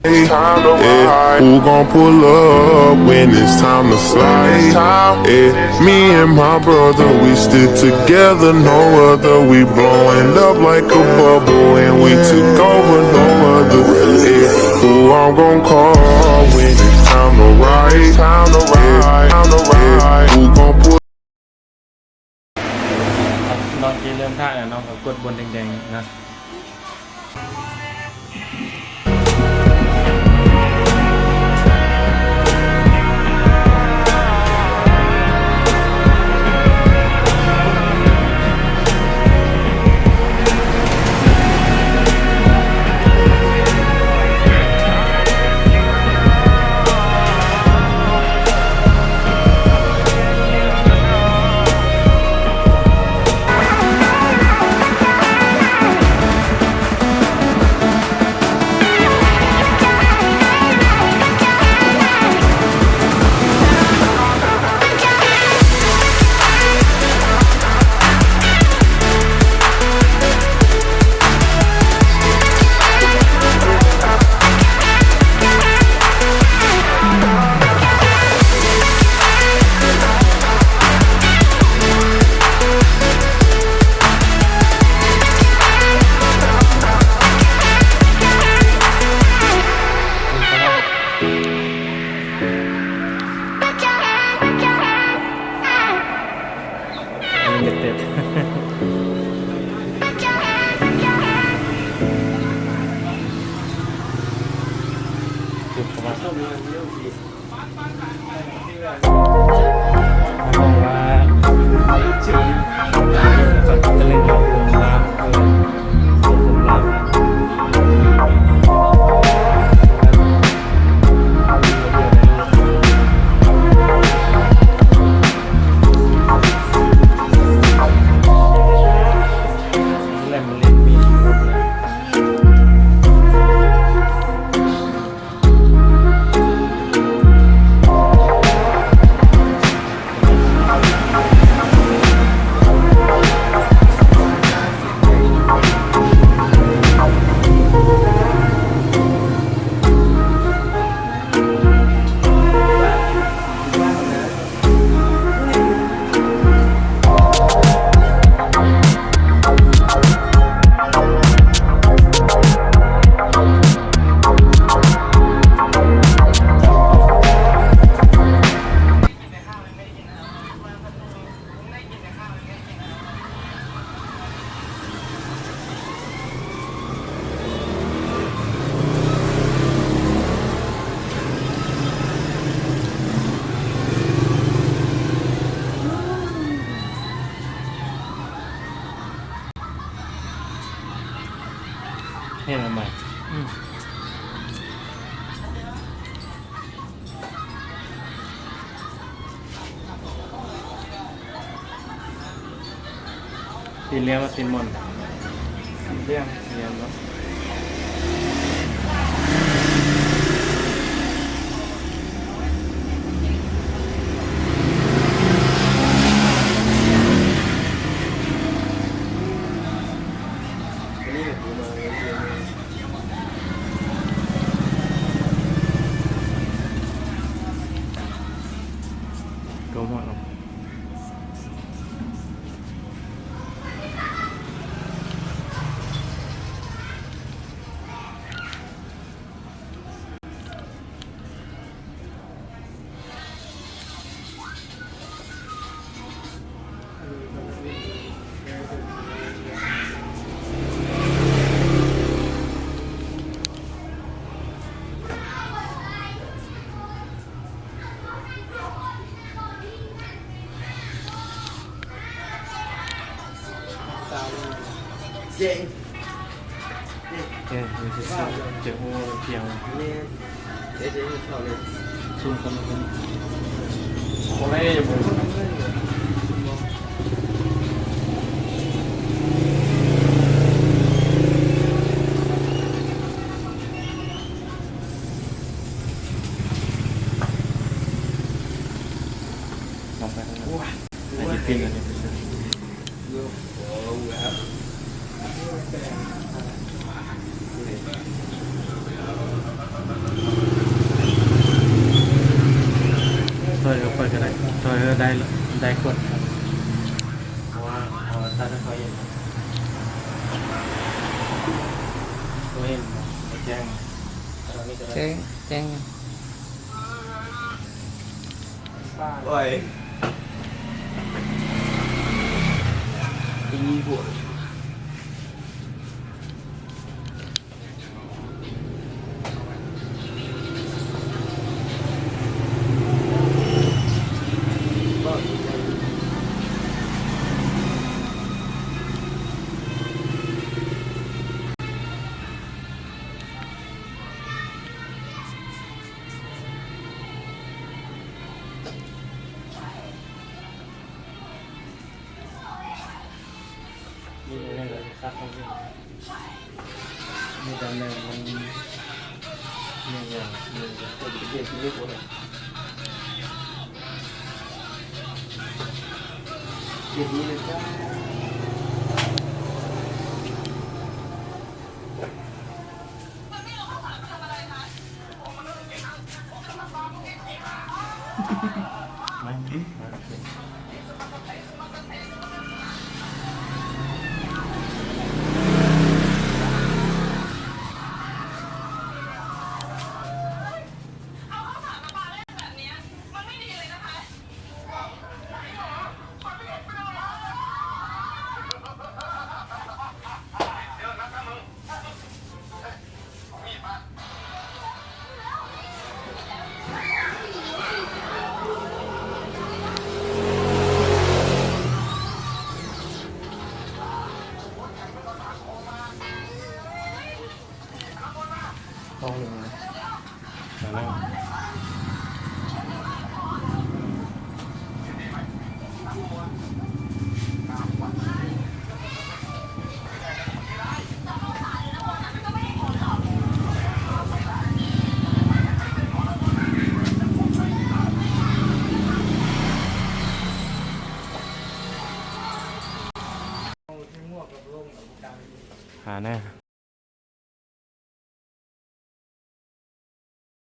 Yeah, who gon' pull up when it's time to slide? Yeah, me and my brother, we stick together, no other. We blowing up like a bubble, and we took over, no other. Yeah, who I'm gon' call when it's time to ride? Yeah, yeah, who gon' pull ເນາະ ທີ່ເລີ່ມຖ່າຍແລ້ວເນາະ ກໍກົດບ່ອນແດງໆນະ. ເຫັນແລ້ວໃໝ່ ອືມ. ຕີນເລ່ຍມາຕີນມ່ອນ ເລ່ຍມ ເລ່ຍມເນາະ. ກໍໝົດແລ້ວ. ເອີ ມັນຊິເຈົ້າ ເຈົ້າຮູ້ວ່າມັນພຽງ ແມ່ນ ເອີ ເຈົ້າຮູ້ເຂົ້າເລີຍ ຊຸມກັນ ບໍ່ໄດ້ ບໍ່ໄດ້. ໂອ້ຍ ອັນນີ້ເປັນ ອັນນີ້ເປັນ ໂອ້ຍ ໂອ້ຍ ໂອ້ຍ. ໄດ້ ໄດ້ກວດຄັນ ເພາະວ່າເຮົາຕັດໃຫ້ເຂົາເຫັນ ບໍ່ເຫັນ ບໍ່ແຈ້ງ ແຈ້ງ ແຈ້ງ ໂອ້ຍ ມີແນວໃດກໍຄັກເອົາເອງ ມີແຕ່ແນວມັນ ແນວຫຍັງ ແນວຫຍັງ ເຈົ້າຊິໄປເຮັດກິນເລີຍບໍ່ໄດ້ ເຮັດນີ້ເລີຍຈ້າ. ຫາແນ່.